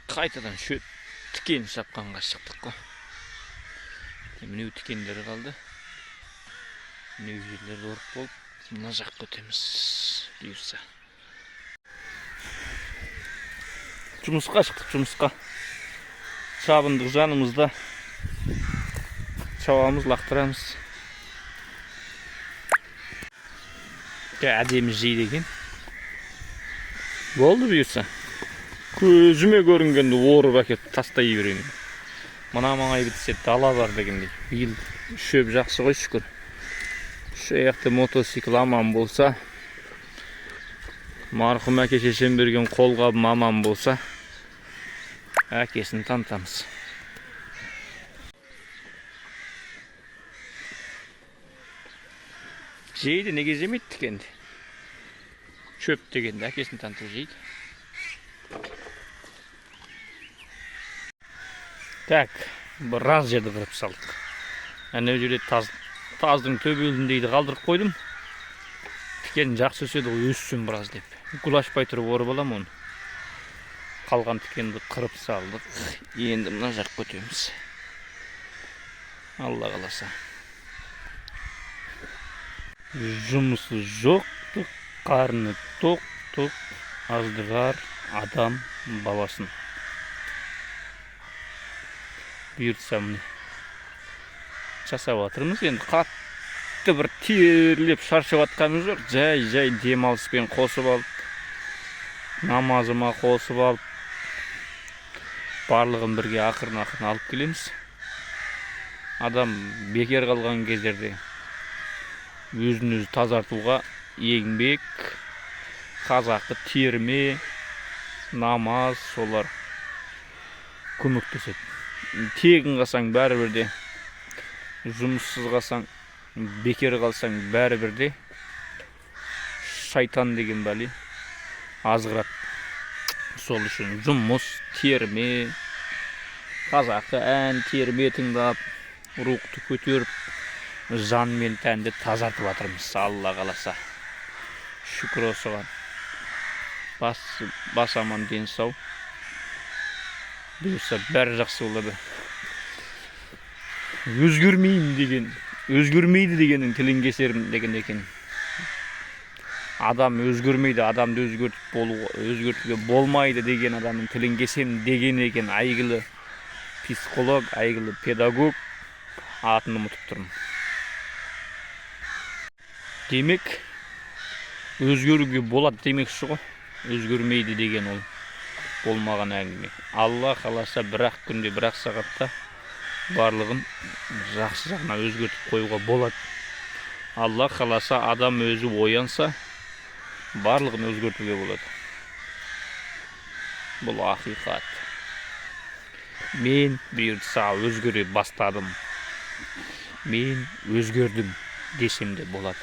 Қайтадан шөп тікен шапқанға шықтық қой. Мынау тікендер қалды. Мынау жерлерді орып болып, мына жаққа өтеміз бұйырса. Жұмысқа шықтық, жұмысқа. Шабындық жанымызда. Шабамыз, лақтырамыз. Әдемі жейді екен. Болды бұйырса. Көзіме көрінгенді орып әкеп тастай беремін. Мына маңай бітсе дала бар дегендей. Биыл шөп жақсы ғой, шүкір. Үш аяқты мотоцикл аман болса, марқұм әке шешем берген қолғабым аман болса, әкесін танытамыз. Жейді, неге жемейді тікенді? Шөп дегенді әкесін танытып жейді. Так, біраз жерді қырып салдық. Әне жерде таздың төбеліндейді қалдырып қойдым. Тікен жақсы өседі ғой, өссін біраз деп. Гүл ашпай тұрып орып аламын оны. Қалған тікенді қырып салдық. Енді мына жаққа өтеміз. Алла қаласа. Жұмысы жоқтық, қарны тоқтық, аздырар адам баласын. Бұйыртса міне жасап жатырмыз. Енді қатты бір терлеп шаршап жатқанымыз жоқ. Жай-жай демалыспен қосып алып, намазыма қосып алып, барлығын бірге ақырын-ақырын алып келеміз. Адам бекер қалған кездерде өзін өзі тазартуға еңбек, қазақы терме, намаз, солар көмектеседі. Тегін қалсаң бәрібір де, жұмыссыз қалсаң, бекер қалсаң бәрібір де шайтан деген бәле азғырады. Сол үшін жұмыс, терме, қазақы ән, терме тыңдап, рухты көтеріп, жан мен тәнді тазартып жатырмыз, Алла қаласа. Шүкір осыған. Бас аман, ден сау. Бұйырса бәрі жақсы болады. Өзгермеймін деген, өзгермейді дегеннің тілін кесерім деген екен. Адам өзгермейді, адамды өзгертіп болу, өзгертуге болмайды деген адамның тілін кесемін деген екен әйгілі психолог, әйгілі педагог, атын ұмытып тұрмын. Демек, өзгеруге болады демекші ғой. Өзгермейді деген ол болмаған әңгіме. Алла қаласа бір-ақ күнде, бір-ақ сағатта барлығын жақсы жағына өзгертіп қоюға болады. Алла қаласа адам өзі оянса, барлығын өзгертуге болады. Бұл ақиқат. Мен бұйыртса өзгере бастадым. Мен өзгердім десем де болады.